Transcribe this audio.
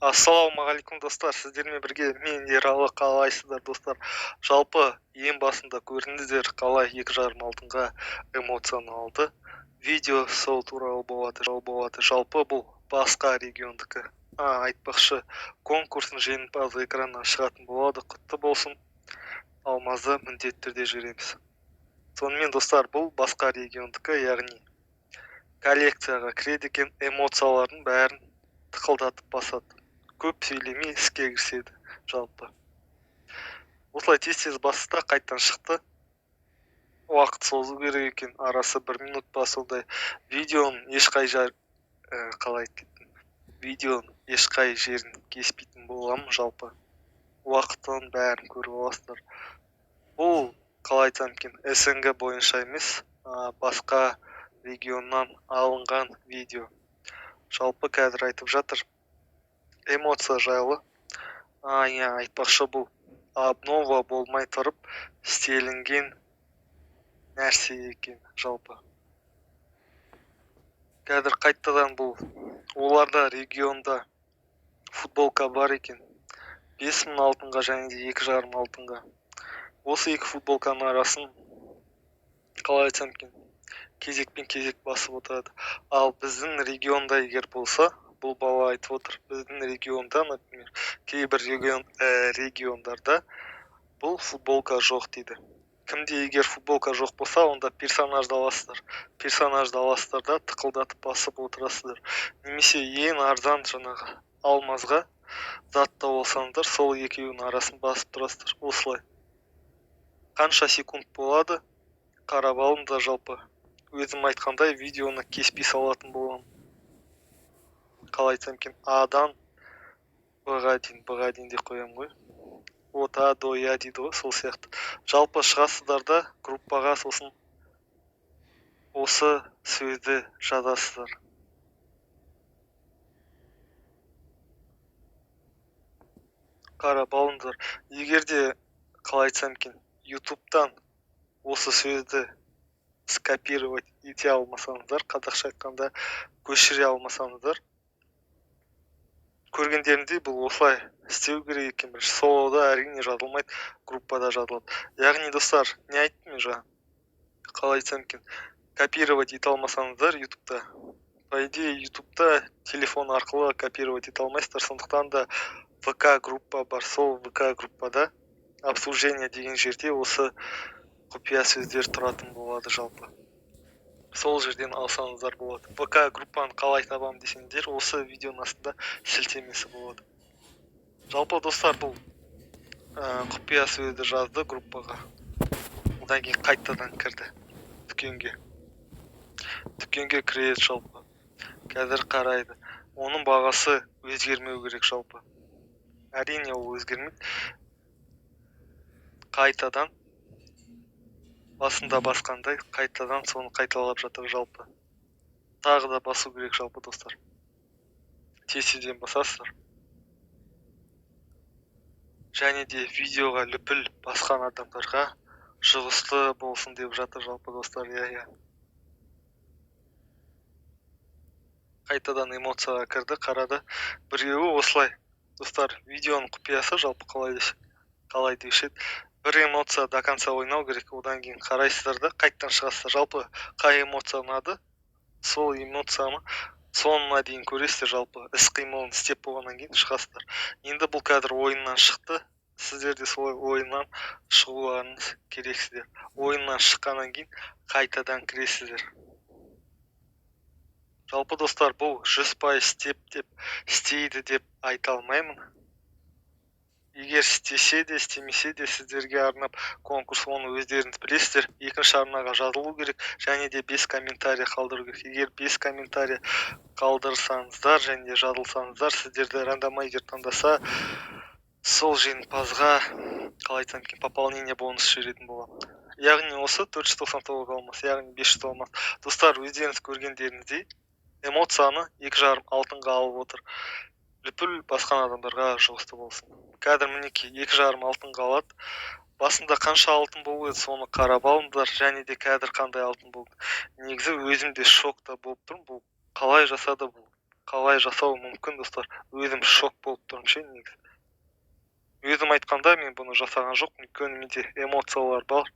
Ассалаумағалейкум, достар! Сіздермен бірге мен, Ералы. Қалайсыздар, достар? Жалпы, ең басында көрдіңіздер, қалай 2,5 алтынға эмоцияны алды. Видео сол туралы болады. Жалпы, бұл басқа региондікі. Айтпақшы, конкурстың жеңімпазы экраннан шығатын болады. Құтты болсын! Алмазды міндетті түрде жібереміз. Сонымен, достар, бұл басқа региондікі, яғни коллекцияға кіреді екен. Эмоциялардың бәрін тықылдатып басады, көп сөйлемей іске кіріседі. Жалпы, осылай тез тез басты да, қайтадан шықты. Уақыт созу керек екен, арасы бір минут па, сондай. Видеоның ешқай жер, қалай айтып кеттім, видеоның ешқай жерін кеспейтін боламын. Жалпы, уақытын бәрін көріп аласыздар. Бұл, қалай айтсам екен, СНГ бойынша емес, басқа регионнан алынған видео. Жалпы, қазір айтып жатыр эмоция жайлы. Иә, айтпақшы, бұл обнова болмай тұрып істелінген нәрсе екен. Жалпы, қазір қайтадан бұл оларда регионда футболка бар екен 5000 алтынға және де 2,5 алтынға. Осы екі футболканың арасын, қалай айтсам екен, кезекпен кезек басып отырады. Ал біздің регионда егер болса, бұл бала айтып отыр, біздің регионда, например, кейбір региондарда бұл футболка жоқ дейді. Кімде егер футболка жоқ болса, онда персонажды аласыздар. Персонажды аласыздар да, тықылдатып басып отырасыздар немесе ең арзан жаңағы алмазға зат тауып алсаңыздар, сол екеуінің арасын басып тұрасыздар. Осылай қанша секунд болады, қарап алыңыздар. Жалпы, өзім айтқандай, видеоны кеспей салатын боламын. Қалай айтсам екен, адан б-ға дейін, б-ға дейін деп қоямын ғой, от а до я дейді ғой, сол сияқты. Жалпы, шығасыздар да группаға, сосын осы сөзді жазасыздар. Қарап алыңыздар. Егер де, қалай айтсам екен, Ютубтан осы сөзді скопировать ете алмасаңыздар, қазақша айтқанда, көшіре алмасаңыздар, көргендеріңдей, бұл осылай істеу керек екен. Бірінші солода, әрине, жазылмайды, группада жазылады. Яғни, достар, не айттым мен жаңа? Қалай айтсам екен, копировать ете алмасаңыздар Ютубта, по идее, Ютубта телефон арқылы копировать ете алмайсыздар. Сондықтан да ВК группа бар. Сол ВК группада обслуживание деген жерде осы құпия сөздер тұратын болады. Жалпы, сол жерден алсаңыздар болады. ВК группаны қалай табамын десеңдер, осы видеоның астында сілтемесі болады. Жалпы, достар, бұл құпия сөзді жазды группаға, одан кейін қайтадан кірді дүкенге. Дүкенге кіреді. Жалпы, қазір қарайды, оның бағасы өзгермеу керек. Жалпы, әрине, ол өзгермейді. Қайтадан басында басқандай, қайтадан соны қайталап жатыр. Жалпы, тағы да басу керек. Жалпы, достар, тез тезден басасыздар және де видеоға лүпіл басқан адамдарға жұғысты болсын деп жатыр. Жалпы, достар, иә, қайтадан эмоцияға кірді, қарады біреуі. Осылай, достар, видеоның құпиясы. Жалпы, қалай деуші еді, бір эмоция до конца ойнау керек. Одан кейін қарайсыздар да, қайтадан шығасыздар. Жалпы, қай эмоция ұнады, сол эмоцияны соңына дейін көресіздер. Жалпы, іс қимылын істеп болғаннан кейін шығасыздар. Енді бұл қазір ойыннан шықты. Сіздер де солай ойыннан шығуларыңыз керексіздер. Ойыннан шыққаннан кейін қайтадан кіресіздер. Жалпы, достар, бұл 100% істеп деп, істейді деп айта алмаймын. Егер істесе де, істемесе де, сіздерге арнап конкурс, оны өздеріңіз білесіздер. Екінші арнаға жазылу керек және де бес комментарий қалдыру керек. Егер бес комментарий қалдырсаңыздар және де жазылсаңыздар, сіздерді рандомайзер таңдаса, сол жеңімпазға, қалай айтсам екен, пополнение бонус жіберетін боламын. Яғни осы 499 алмас, яғни 500 алмас. Достар, өздеріңіз көргендеріңіздей, эмоцияны 2,5 алтынға алып отыр. Лүпіл басқан адамдарға жұғысты болсын! Қазір, мінекей, 2,5 алтынға алады. Басында қанша алтын болып еді, соны қарап алыңдар. Және де қазір қандай алтын болды. Негізі, өзім де шокта болып тұрмын, бұл қалай жасады бұл. Қалай жасау мүмкін, достар? Өзім шок болып тұрмын ше. Негізі, өзім айтқанда, мен бұны жасаған жоқпын, өйткені менде эмоциялар бар.